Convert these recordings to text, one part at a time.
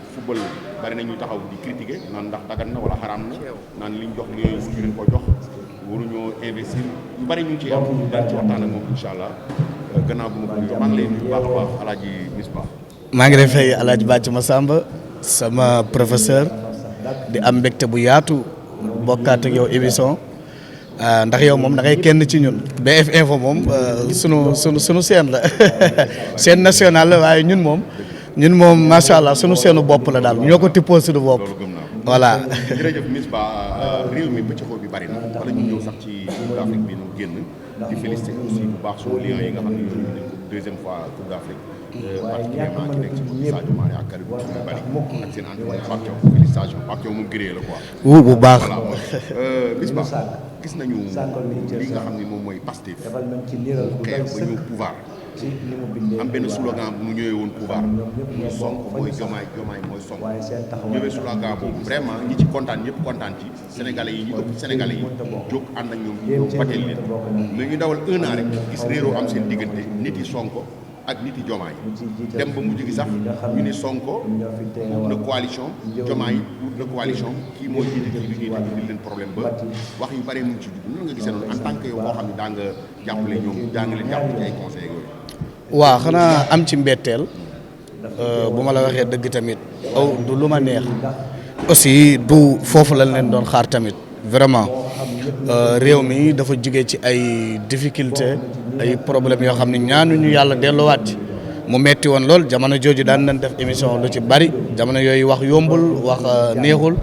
ak football bari na ñuy taxaw di critiquer naan ndax dagan na wala xaraam na naan liñ jox Lions yi ñu ko jox waruñoo investir yu bari ñu ngi ciy am dañ ci waxtaan ak moom incha allah gannaaw bu ma ko nuyoo maa ngi lay nuyu baax a baax Alaaji Misbah. maa ngi lay fay Alaaji Bàcc Massamba sama professeur di am mbégte bu yaatu bokkaat ak yow émission ndax yow moom da ngay kenn ci ñun BF Info moom sunu seen la chaîne nationale la waaye ñun moom macha allah sunu seenu bopp la daal ñoo ko tippoo suñu bopp. voilà. jërëjëf Misbah réew mi pëccëxoo bi bari na wala ñu ñëw sax ci Coupe d'Afrique bi ñu génn di féliciter aussi bu baax suñu Lions yi nga xam ne ñoo ñu ko deuxième fois Coupe d'Afrique particulièrement ki nekk ci Sadio Mané ak Kalidou Koulibaly ak seen entraîneur Pape Thiaw félicitations Pape Thiaw moom gëree la quoi. bu baax. voilà Misbah gis nañu li nga xam ne moom mooy Pastef xeex ba ñëw pouvoir am benn slogan bu mu ñëwee woon pouvoir muy Sonko mooy Diomaye mooy Sonko ñëwee slogan boobu vraiment ñi ci kontaan ñëpp kontaan ci sénégalais yi ñu ëpp sénégalais yi jóg ànd ak ñoom bateel leen mais ñu dawal 1 an rek gis réeroo am seen diggante nit yi Sonko ak nit yi Diomaye dem ba mujj gi sax ñu ne Sonko wut na coalition Diomaye wut na coalition kii moo jiite kii bi ñuy indi leen problème ba wax yu bari mu ngi ci dugg nan nga gisee noonu en tant que yow koo xam ne daa nga jàppale ñoom daa nga leen jàppale ci ay conseils yooyu. waaw xanaa am ci mbetteel bu ma la waxee dëgg tamit aw du lu ma neex aussi du foofu lañ leen doon xaar tamit vraiment réew mi dafa jóge ci ay difficulté ay problèmes yoo xam ne ñaanuñu yàlla delluwaat ci mu metti woon lool jamono jooju daan nañ def émission lu ci bari jamono yooyu wax yombul wax neexul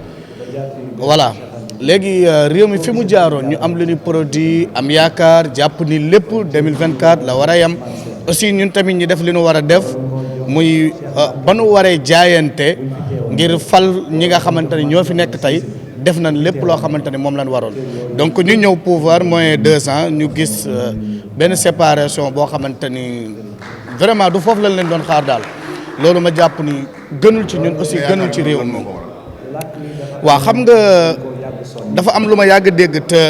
voilà léegi réew mi fi mu jaaroon ñu am lu ñu produit am yaakaar jàpp ni lépp 2024 la war a yam aussi ñun tamit ñi def li ñu war a def muy ba nu waree jaayante ngir fal ñi nga xamante ne ñoo fi nekk tey def nañ lépp loo xamante ne moom lañ waroon donc ñu ñëw pouvoir moins 2 ans ñu gis benn séparation boo xamante ni vraiment du foofu lañ leen doon xaar daal loolu ma jàpp ni gënul ci ñun aussi gënul ci réew mi waaw xam nga dafa am lu ma yàgg dégg te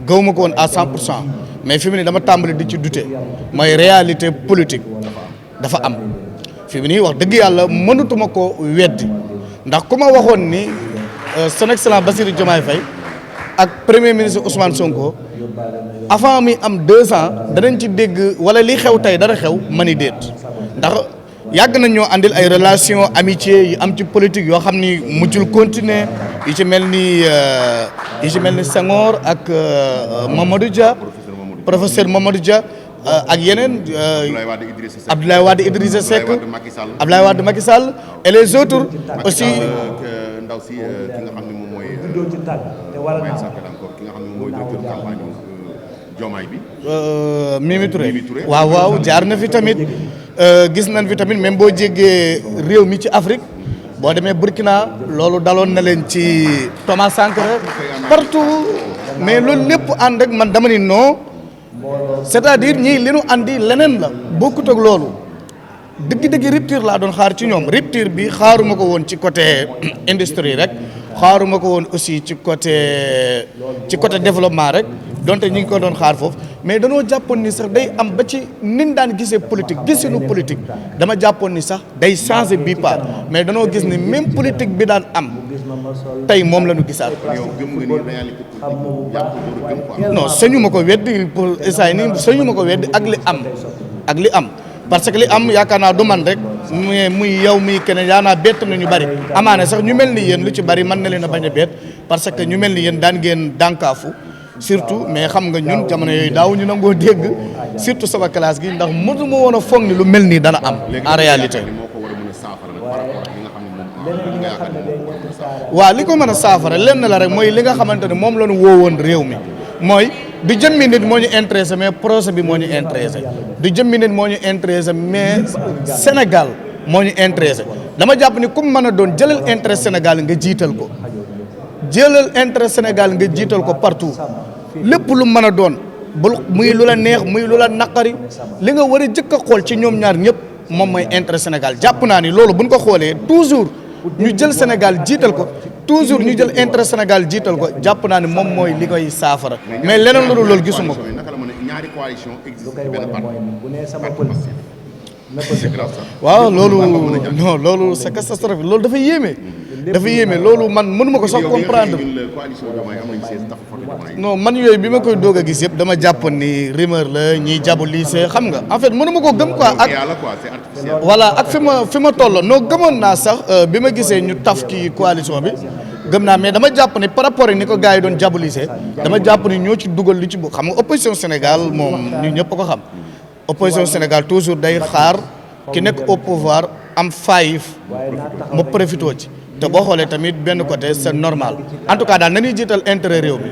gëwuma ko woon à 100% mais fi mu ne dama tàmbali di ci douter mooy réalité politique dafa am fi mu nii wax dëgg yàlla mënatuma ko weddi ndax ku ma waxoon ni son excellence Bassirou Diomaye Faye ak premier ministre Ousmane Sonko avant mi am 2 ans danañ ci dégg wala li xew tey dara xew mani déet ndax yàgg nañ ñoo andil ay relation amitié yi am ci politique yoo xam ni mujjul continuer yi ci mel ni Senghor ak Mamadou Dia professeur Mamadou Dia ak yeneen Abdoulaye Wade Idrissa Seck Abdoulaye Wade Macky Sall et les autres aussi ndaw si ki nga xam ne moom mooy ki nga xam ne moom mooy directeur campagne Diomaye bi Mimi Touré waaw jaar na fi tamit gis nañ fi tamit même boo jéggee réew mi ci Afrique boo demee Burkina loolu daloon na leen ci Thomas Sankara partout mais loolu lépp ànd ak man dama ni non c'est-à-dire ñii li nu andi leneen la bokkut ak loolu dëgg-dëgg rupture laa doon xaar ci ñoom rupture bi xaaruma ko woon ci côté industrie rek xaaruma ko woon aussi ci côté développement rek donte ñi ngi ko doon xaar foofu mais danoo jàppoon ni sax day am ba ci nin daan gisee politique gisinu politique dama jàppoon ni sax day changer bii part mais danoo gis ni même politique bi daan am tey moom la ñu gisaat. non sañu ma ko weddi pour essai ni sañu ma ko weddi ak li am parce que li am yaakaar naa du man rek muy yow muy keneen yaa naa bett na ñu bari amaane sax ñu mel ni yéen lu ci bari mën na leen a bañ a bett parce que ñu mel ni yéen daan ngeen dànkaafu surtout mais xam nga ñun jamono yooyu daaw ñu nangoo dégg surtout sama classe gi ndax mënu ma woon a foog ni lu mel nii dana am en réalité. waaw li ko mën a saafara lenn la rek mooy li nga xamante ne moom la ñu woowoon réew mi mooy du jëmmi nit moo ñu intéressé mais projet bi moo ñu intéressé du jëmmi nit moo ñu intéressé mais Sénégal moo ñu intéressé dama jàpp ni comme mën a doon jëlal intérêt Sénégal nga jiital ko jëlal intérêt Sénégal nga jiital ko partout lépp lu mën a doon bu muy lu la neex muy lu la naqari li nga war a jëkk a xool ci ñoom ñaar ñëpp moom mooy intérêt Sénégal jàpp naa ni loolu buñ ko xoolee toujours ñu jël Sénégal jiital ko toujours ñu jël intérêt Sénégal jiital ko jàpp naa ni moom mooy li koy saafara mais leneen lu dul loolu gisuma ko. c'est grave ça. waaw loolu non loolu c'est catastrophe loolu dafa yéeme. dafa yéeme loolu man mënuma ko sax comprendre. non man yooyu bi ma koy doog a gis yëpp dama jàppoon ni rumeur la ñiy jabu lycée xam nga en fait mënuma ko gëm quoi. ak voilà ak fi ma toll noo gëmoon naa sax bi ma gisee ñu taf ki coalition bi. gëm naa mais dama jàpp ne par rapport ak ni ko gars yi doon diaboliser dama jàpp ni ñoo ci dugal li ci bu xam nga opposition Sénégal moom ñu ñëpp ko xam opposition Sénégal toujours day xaar ki nekk au pouvoir am faayif mu profité ci te boo xoolee tamit benn côté c'est normal en tout cas daal nañuy jiital intérêt réew mi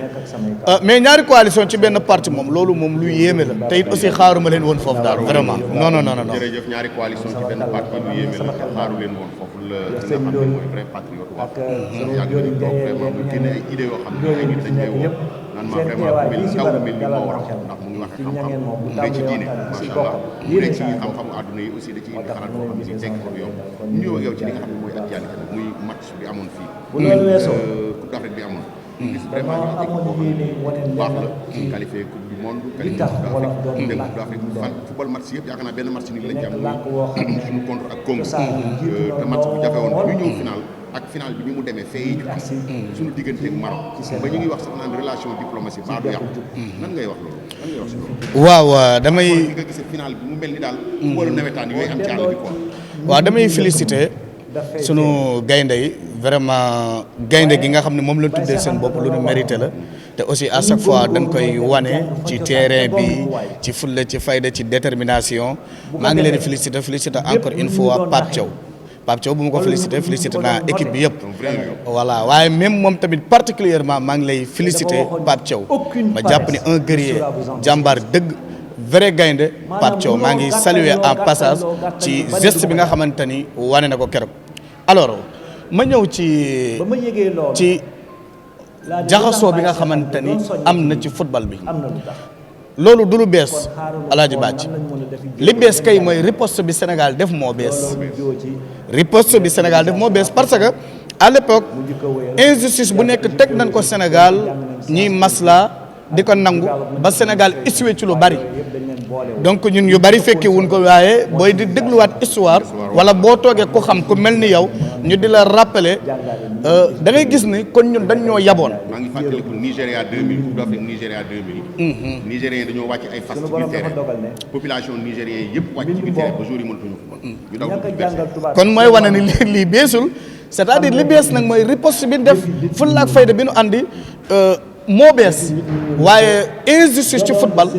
mais ñaari coalition ci benn parti moom loolu moom lu yéeme la te it aussi xaaruma leen woon foofu daal vraiment non. jërëjëf ñaari coalition ci benn parti lu yéeme la te xaaru leen woon foofu la nga xam ne mooy vrai patriote wax yàgg nañu toog vraiment mu génne ay idées yoo xam ne ay nit dañ koy woo naan ma vraiment ku mel ndaw mel ni moo war a wax ndax mu ngi waxee xam-xam mu dee ci diine macha allah mu dee ci xam-xamu àdduna yi aussi da ci indi xalaat boo xam ne si tekk ko yow ñu ñëw ak yow ci li nga xam ne mooy actualité muy match bi amoon fii Coupe d'Afrique bi amoon gis vraiment ñu équipe boo xam ne baax la qualifié coupe du monde qualifié coupe d'Afrique dem coupe d'Afrique fan football match yëpp yaakaar naa benn match ni lañ ci am muy suñu contre ak Congo te match bu jafe woon ñu ñëw final ak final bi ni mu demee fee yi ñu am suñu diggante ak Maroc ba ñu ngi wax sax naan relation diplomatie baa du yàqu nan ngay wax loolu nan ngay wax si loolu waaw damay nga gisee final bi mu mel ni daal wala nawetaan yooyu am ci àll bi quoi waaw damay féliciter sunu gaynde yi vraiment gaynde gi nga xam ne moom la tuddee seen bopp lu nu mérité la te aussi à chaque fois dañ koy wane ci terrain bi ci fulla ci fayda ci détermination maa ngi leen di féliciter encore une fois Pape Thiaw bu ma ko féliciter naa équipe bi yëpp voilà waaye même moom tamit particulièrement maa ngi lay féliciter Pape Thiaw ma jàpp ni un guerrier jàmbaar dëgg vrai gaynde Pape Thiaw maa ngi saluer en passage ci geste bi nga xamante ni wane na ko keroog alors ma ñëw ci jaxasoo bi nga xamante ni am na ci football bi loolu du lu bees Alaaji Bàcc li bees kay mooy riposte bi Sénégal def moo bees parce que à l'époque injustice bu nekk teg nañ ko Sénégal ñiy masla di ko nangu ba Sénégal échoué ci lu bari donc ñun yu bari fekke wuñ ko waaye booy di dégluwaat histoire wala boo toogee ku xam ku mel ni yow ñu di la rappeler da ngay gis ni kon ñun dañ ñoo yaboon. maa ngi fàttaliku Nigéria 2000 Coupe d'Afrique Nigéria 2000. Nigériens dañoo wàcc ay fas ci biir terrain population nigérienne yëpp wàcc ci biir terrain ba jour yi mënatuñu ñu daw kon mooy wane ni lii beesul c'est-à-dire li bees nag mooy riposte bi def fulla ak fayda bi nu andi moo bees waaye injustice ci football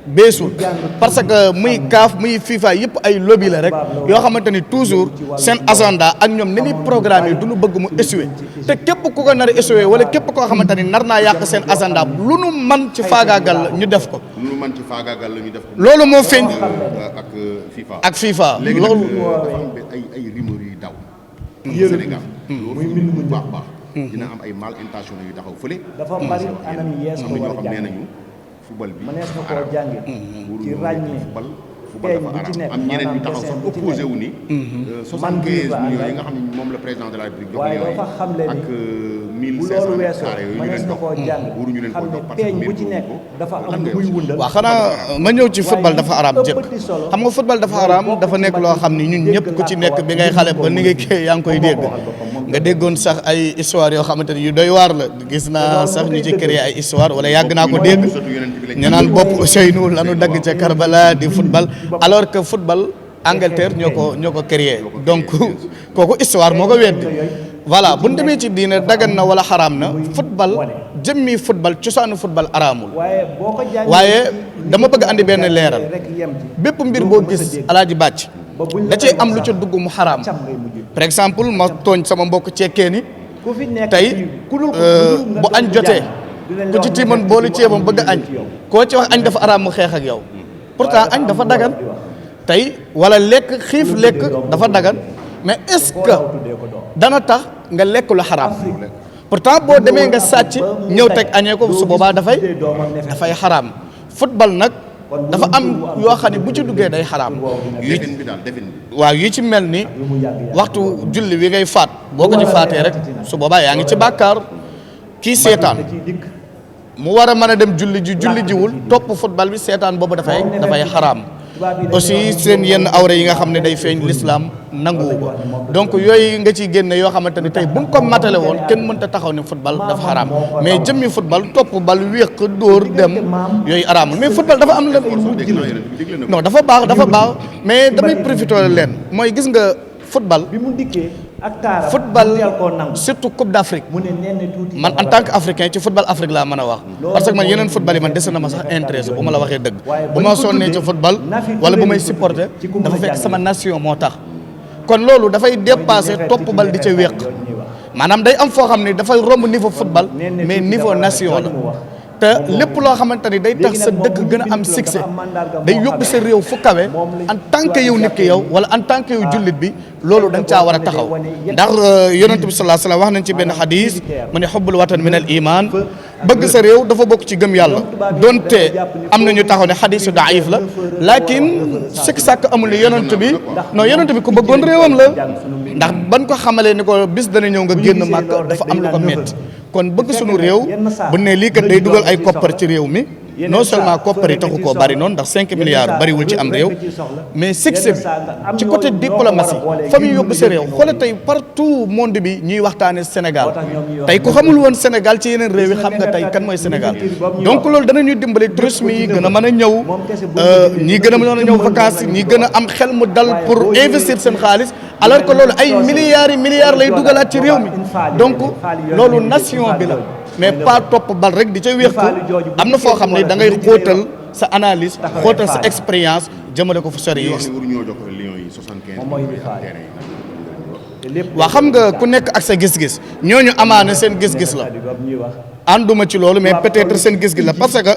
beesul parce que muy CAF muy FIFA yëpp ay lobby la rek yoo xamante ni toujours seen agenda ak ñoom ni ñuy programme yi du ñu bëgg mu échoué te képp ku ko nar a échoué wala képp koo xamante ni nar naa yàq seen agenda lu nu man ci faagaagal la ñu def ko. lu nu man ci faagaagal la ñu def ko. loolu moo feeñ. ak FIFA. léegi loolu dafa am ay rumeurs yuy daw. Sénégal. loolu bu baax dina am ay mal intention yu taxaw fële. dafa bari anam yees ko war a nee nañu football bi mënees na koo jànge ci ràññee football dafa arab am ñeneen ñu taxaw sax opposé wu ni 75 millions yi nga xam ne moom la président de la République jox yooyu ak 1500 carré yooyu ñu leen jox waruñu leen ko jox parce que bu ci nekk dafa am muy wundal waaw xanaa ma ñëw ci football dafa araam jëkk xam nga football dafa araam dafa nekk loo xam ni ñun ñëpp ku ci nekk bi ngay xale ba ni nga kii yaa ngi koy dégg nga déggoon sax ay histoire yoo xamante ni yu doy waar la gis naa sax ñu ci créé ay histoire wala yàgg naa ko dégg ñu naan bopp Ousseynou lanu dagg ca Karbala di football alors que football Angleterre ñoo ko créé donc kooku histoire moo ko weddi voilà bu ñu demee ci diine dagan na wala xaraam na football jëmmi football cosaanu football araamul waaye dama bëgg andi benn leeral bépp mbir boo gis Alaaji Bàcc da cee am lu ca dugg mu xaraam par exemple ma tooñ sama mbokk cekkee ni tey bu añ jotee ku ci tiiman boolu ceebam bëgg añ koo ci wax añ dafa araam mu xeex ak yow pourtant añ dafa dagan tey wala lekk xiif lekk dafa dagan mais est-ce que dana tax nga lekk lu xaraam pourtant boo demee nga sàcc ñëw teg añee ko su boobaa dafay xaraam football nag dafa am yoo xam ne bu ci duggee day xaraam waaw yi ci mel ni waxtu julli wi ngay faat boo ko ci faatee rek su boobaa yaa ngi ci bàkkaar kii seetaan mu war a mën a dem julli jiwul topp football bi seetaan boobu dafay xaraam aussi seen yenn awra yi nga xam ne day feeñ l'islam nanguwu ko donc yooyu nga ciy génne yoo xamante ni tey buñ ko matale woon kenn mënta taxaw ne football dafa xaraam mais jëmmi football topp bal wéq dóor dem yooyu araamul mais football dafa am non dafa baax mais damay profité leen mooy gis nga football bi mu dikkee ak taaram football surtout Coupe d'Afrique man en tant que africain ci football Afrique laa mën a wax parce que man yeneen football yi man dese na ma sax intéressé bu ma la waxee dëgg bu ma sonnee ci football wala bu may supporter dafa fekk sama nation moo tax kon loolu dafay dépassé topp bal di ca wéq maanaam day am foo xam ne dafay romb niveau football mais niveau nation la te lépp loo xamante ni day tax sa dëkk gën a am succès day yóbbu sa réew fu kawe en tant que yow nit ki yow wala en tant que yow jullit bi loolu da nga caa war a taxaw ndax yonent bi sallallahu alayhi wasallam wax nañ ci benn xadis mu ne xubbul watan min al iman bëgg sa réew dafa bokk ci gëm yàlla donte am na ñu taxaw ne xadisu daif la lakin sikk sàkk amul ne yonent bi non yonent bi ku bëggoon réewam la ndax ban ko xamalee ni ko bis dana ñëw nga génn màkk dafa am lu ko metti kon bëgg suñu réew bu ne lii kat day dugal ay koppar ci réew mi non seulement koppar yi taxu koo bari noonu ndax 5 milliards bariwul ci am réew mais succès bi ci côté diplomatie fa muy yóbbu sa réew xoolal tey partout monde bi ñuy waxtaane Sénégal tey ku xamul woon Sénégal ci yeneen réew yi xam nga tey kan mooy Sénégal donc loolu danañuy dimbali tourisme yi gën a mën a ñëw ñii gën a mën a ñëw vacances ñii gën a am xel mu dal pour investir seen xaalis alors que loolu ay milliards lay dugalaat ci réew mi donc loolu nation bi la mais pas topp bal rek di ca wéex ko am na foo xam ne da ngay xóotal sa analyse xóotal sa expérience jëmale ko fu sori yi waa xam nga ku nekk ak sa gis-gis ñooñu amaana seen gis-gis la ànduma ci loolu mais peut-être seen gis-gis la parce que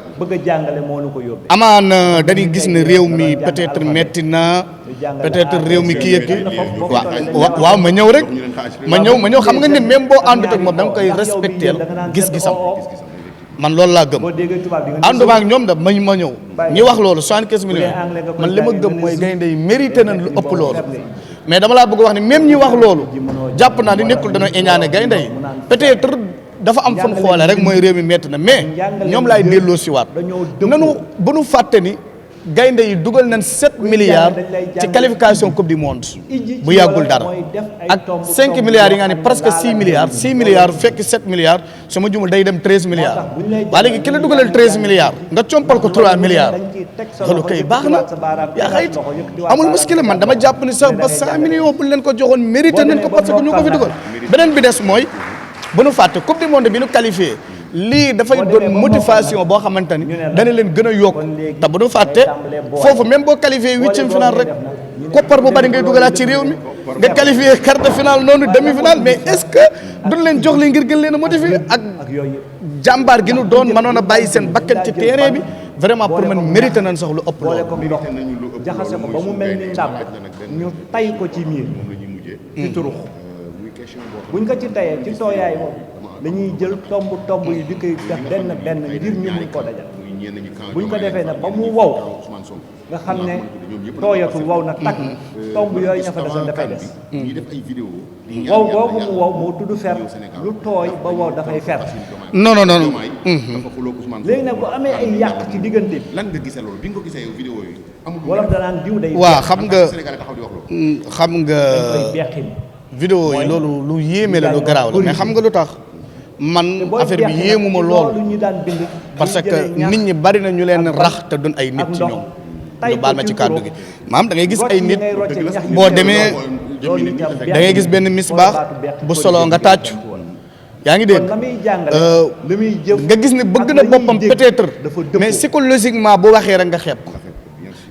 amaana dañuy gis ne réew mi peut-être metti na peut-être réew mi kii yëkki waaw ma ñëw rek ma ñëw xam nga nit même boo àndut ak moom da nga koy respecter gis-gisam man loolu laa gëm ànduma ak ñoom da ma ñëw ñi wax loolu 75 millions man li ma gëm mooy gaynde yi mérité nañ lu ëpp loolu mais dama laa bëgg wax ni même ñi wax loolu jàpp naa ni nekkul dañoo iñaane gaynde yi peut-être dafa am fan xoole rek mooy réew mi metti na mais ñoom laay delloo si waat nanu bu nu fàtte ni gaynde yi dugal nañ 7 milliards ci qualification coupe du monde bu yàggul dara ak 5 milliards yi nga ne presque 6 milliards fekk 7 milliards su ma jumul day dem 13 milliards waa léegi ki la dugalal 13 milliards nga compal ko 3 milliards loolu kay baax na yaa xayit amul muskila man dama jàpp ni sax ba 100 millions bu leen ko joxoon mérité nañ ko parce que ñu ko fi dugal beneen bi des mooy bu nu fàtte coupe du monde bi nu qualifié lii dafay doon motivation boo xamante ni dana leen gën a yokk te bu nu fàtte foofu même boo qualifié 8e finale rek koppar bu bari ngay dugalaat ci réew mi nga qualifié quart de finale noonu demi finale mais est-ce que duñ leen jox li ngir gën leen a motiver ak jàmbaar gi nu doon mënoon a bàyyi seen bakkan ci terrain bi vraiment pour man mérité nañ sax lu ëpp loolu jaxase ko ba mu mel ni ndàmb ñu tay ko ci miir ci turux buñ ko ci tayee ci tooyaay moom dañuy jël tomb yi di koy def benn ngir ñu mun koo dajal buñ ko defee nag ba mu wow nga xam ne tooyatul wow na takk tomb yooyu ña fa desoon dafay des wow boobu mu wow moo tudd fer lu tooy ba wow dafay fer non léegi nag bu amee ay yàq ci diggante bi lan nga gisee loolu bi nga ko gisee yow vidéo yi amul wolof danaan diw day waaw xam nga vidéo yi loolu lu yéeme la lu garaaw la mais xam nga lu tax man affaire bi yéemuma loolu parce que nit ñi bari na ñu leen rax te duñ ay nit ci ñoom ñu baal ma ci kàddu gi maam da ngay gis ay nit boo demee da ngay gis benn misbaax bu solo nga tàccu yaa ngi dégg nga gis ne bëgg na boppam peut-être mais psychologiquement bu waxee rek nga xeeb ko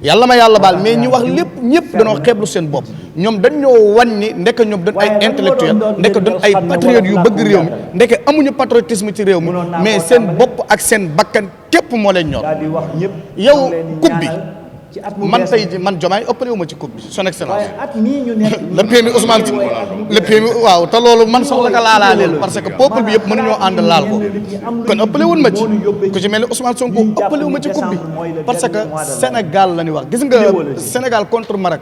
yàlla ma yàlla baal mais ñi wax lépp ñëpp dañoo xeeblu seen bopp ñoom dañoo wan ni ndeke ñoom dañ ay intellectuel ndeke dañ ay patriotes yu bëgg réew mi ndeke amuñu patriotisme ci réew mi mais seen bopp ak seen bakkan képp moo leen ñor yow coupe bi man tey ji man Diomaye ëppale wu ma ci coupe bi son excellence le premier Ousmane le premier waaw te loolu man soxla ka laalaaleel parce que peuple bi yëpp mënuñoo ànd laal ko kon ëppale wun ma ci ku ci mel ni Ousmane Sonko ëppale wu ma ci coupe bi parce que Sénégal la ñuy wax gis nga Sénégal contre Maroc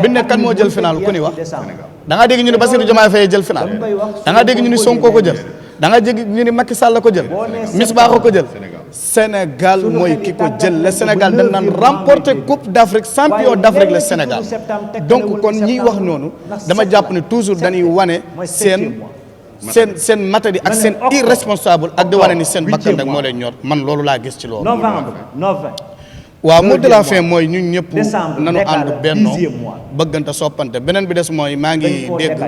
bi ne kan moo jël final ku ni wax da ngaa dégg ñu ne Bassirou Diomaye Faye jël final da ngaa dégg ñu ni Sonko ko jël da ngaa dégg ñu ni Macky Sall ko jël Misbah ko jël Sénégal mooy ki ko jël le Sénégal dañ naan remporter coupe d'Afrique champion d'Afrique le Sénégal donc kon ñiy wax noonu dama jàpp ne toujours dañuy wane seen matadi ak seen irresponsable ak di wane ni seen bakkan rek moo leen ñor man loolu laa gis ci loolu. novembre. waaw mot de la fin mooy ñun ñëpp nanu ànd bennoo bëggante soppante beneen bi des mooy maa ngi dégg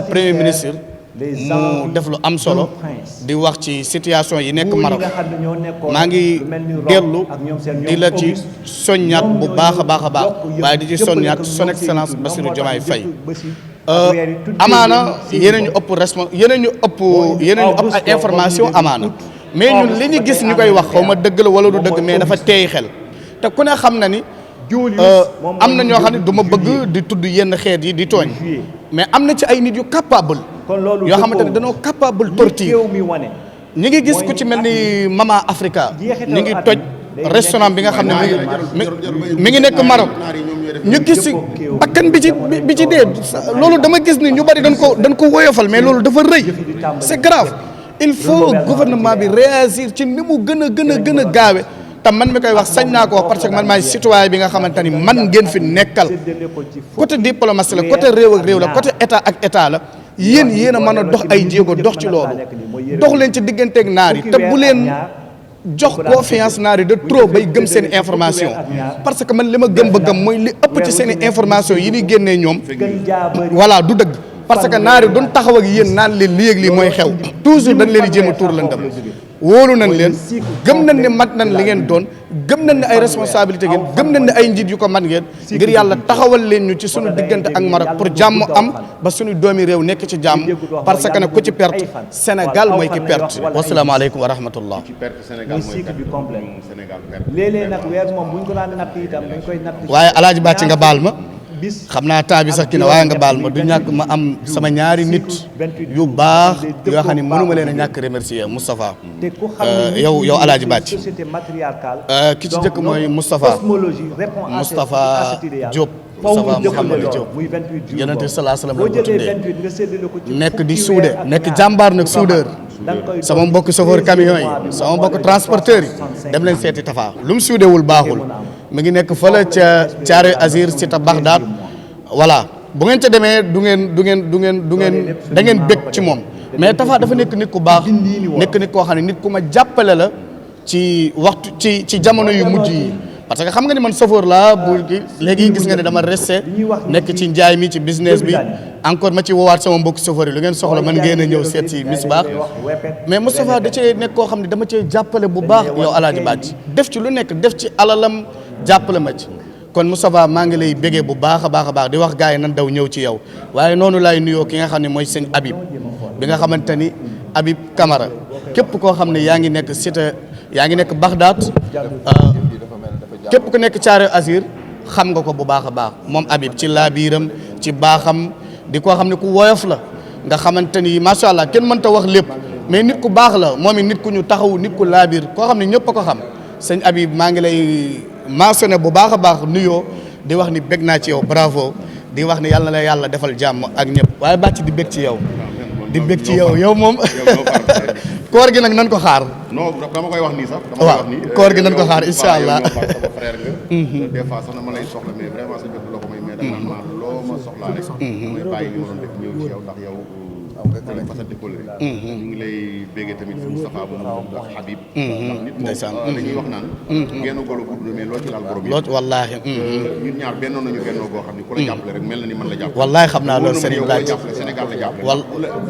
premier ministre mu def lu am solo di wax ci situation yi nekk Maroc maa ngi dellu di la ci soññaat bu baax a baax a baax waaye di ci soññaat son excellence Bassirou Diomaye Faye amaana yeneen ñu ëpp yeneen ñu ëpp ay information amaana mais ñun li ñu gis ñu koy wax xaw ma dëgg la wala du dëgg mais dafa teey xel te ku ne xam na ni am na ñoo xam ne du ma bëgg di tudd yenn xeet yi di tooñ mais am na ci ay nit yu capable yoo xamante ne dañoo capable torture ñi ngi gis ku ci mel ni Mama Africa ñi ngi toj restaurant bi nga xam ne mi ngi nekk Maroc ñu gis si bakkan bi ci dee loolu dama gis ni ñu bari dañ ko woyofal mais loolu dafa rëy c'est grave il faut gouvernement bi réagir ci ni mu gën a gaawe te man mi koy wax sañ naa ko wax parce que man maay citoyen bi nga xamante ni man ngeen fi nekkal côté diplomatie la côté réew ak réew la côté état ak état la yéen a mën a dox ay jéego dox ci loolu dox leen ci digganteeg naar yi te bu leen jox confiance naar yi de trop bay gëm seen information parce que man li ma gëm ba gëm mooy li ëpp ci seen information yi ni génnee ñoom voilà du dëgg parce que naar yi doon taxaw ak yéen naan leen lii ak lii mooy xew toujours dañ leen di jéem a tuur lan dem wóolu nañ leen gëm nañ ne mat nañ li ngeen doon gëm nañ ne ay responsabilité ngeen gëm nañ ne ay njiit yu ko mat ngeen ngir yàlla taxawal leen ñu ci suñu diggante ak Maroc pour jàmm am ba suñu doomi réew nekk ci jàmm parce que nag ku ci perte Sénégal mooy ki perte wasalaamaaleykum wa rahmatullah léeg-léeg nag weer moom buñ ko daan natt itam dañ koy natt waaye alaaji bàcc nga baal ma xam naa temps bi sax kii na waaye nga baal ma du ñàkk ma am sama ñaari nit yu baax yoo xam ne mënuma leen a ñàkk remercier Moustapha yow alaaji bàcc ki ci jëkk mooy Moustapha Diop Moustapha Mouhamadou Diop yonente salaa salaam la ko tuddee nekk di suude nekk jàmbaar nag soudeur sama mbokk chauffeur camion yi sama mbokk transporteur yi dem leen seeti Tafa lu mu suudewul baaxul mi ngi nekk fële ca Thiaroye Azur ci ta Bagdad voilà bu ngeen ca demee du ngeen da ngeen bég ci moom mais Tafa dafa nekk nit ku baax nekk nit koo xam ne nit ku ma jàppale la ci waxtu ci jamono yu mujj yi parce que xam nga ni man chauffeur laa bu léegi gis nga ne dama resté nekk ci njaay mi ci business bi encore ma ci woowaat sama mbokk chauffeur yi lu ngeen soxla man ngeen a ñëw seet si Misbah mais Moustapha da cee nekk koo xam ne dama cee jàppale bu baax yow alaaji bàcc def ci lu nekk def ci alalam jàppale ma ci kon Moustapha maa ngi lay bégee bu baax a baax di wax gars yi nan daw ñëw ci yow waaye noonu laay nuyoo ki nga xam ne mooy sëñ Habib bi nga xamante ni Habib Camara képp koo xam ne yaa ngi nekk cité yaa ngi nekk Bagdad képp ku nekk Thiaroye Azur xam nga ko bu baax a baax moom Habib ci laabiiram ci baaxam di koo xam ne ku woyof la nga xamante ni macha allah kenn mënta wax lépp mais nit ku baax la moom it nit ku ñu taxaw nit ku laabiir koo xam ne ñëpp a ko xam sëñ Habib maa ngi lay mentionné bu baax a baax nuyoo di wax ni bég naa ci yow bravo di wax ni yàlla na la yàlla defal jàmm ak ñëpp waaye bàcc di bég ci yow di bég ci yow moom koor gi nag nan ko xaar. non dama koy wax nii sax. waaw koor gi nan ko xaar incha allah. sama frère nga. des fois sax na ma lay soxla mais vraiment sa jot la ko may mais da naan ma loo ma soxlaa rek. damay bàyyi li ma doon def ñëw ci yow ndax yow. dañ fa sant kóllëre. ñu ngi lay béggee tamit fi Moustapha bu mu ak Habib. ndax nit moom dañuy wax naan. genn golo gudd mais loo ci laal borom yi. wallaahi. ñun ñaar bennoo nañu bennoo goo xam ni ku la jàppale rek mel na ni man la jàppale. wallaahi xam naa loolu Serigne laaj Sénégal la jàppale.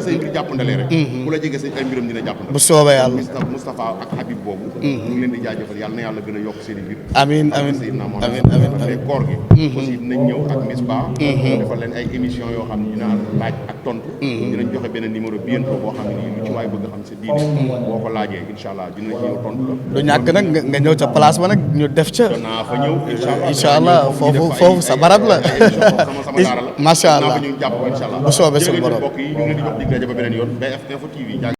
say mbir jàppandalee rek. ku la jege say ay mbiram dina jàppandal. bu soobee yàlla Moustapha ak Habib boobu. ñu ngi leen di jaajëfal yàlla na yàlla gën a yokk seen i mbir. amiin mais koor gi. aussi dinañ ñëw ak Misbah. defal leen ay émission yoo xam ne dina laaj ak tontu. dinañ joxe benn numéro bientôt boo xam ne nii lu ci waay bëgg xam sa diine. boo ko laajee incha allah dina ci ñëw tontu la. du ñàkk nag nga ñëw ca place ba nag ñu def ca. naa fa ñëw incha allah foofu sa barab la. sama daara la. macha allah naa fa ñu jàpp incha allah. bu soobee suñu borom mbokk yi ñu ngi leen di jox dig daje ba beneen yoon BF Info TV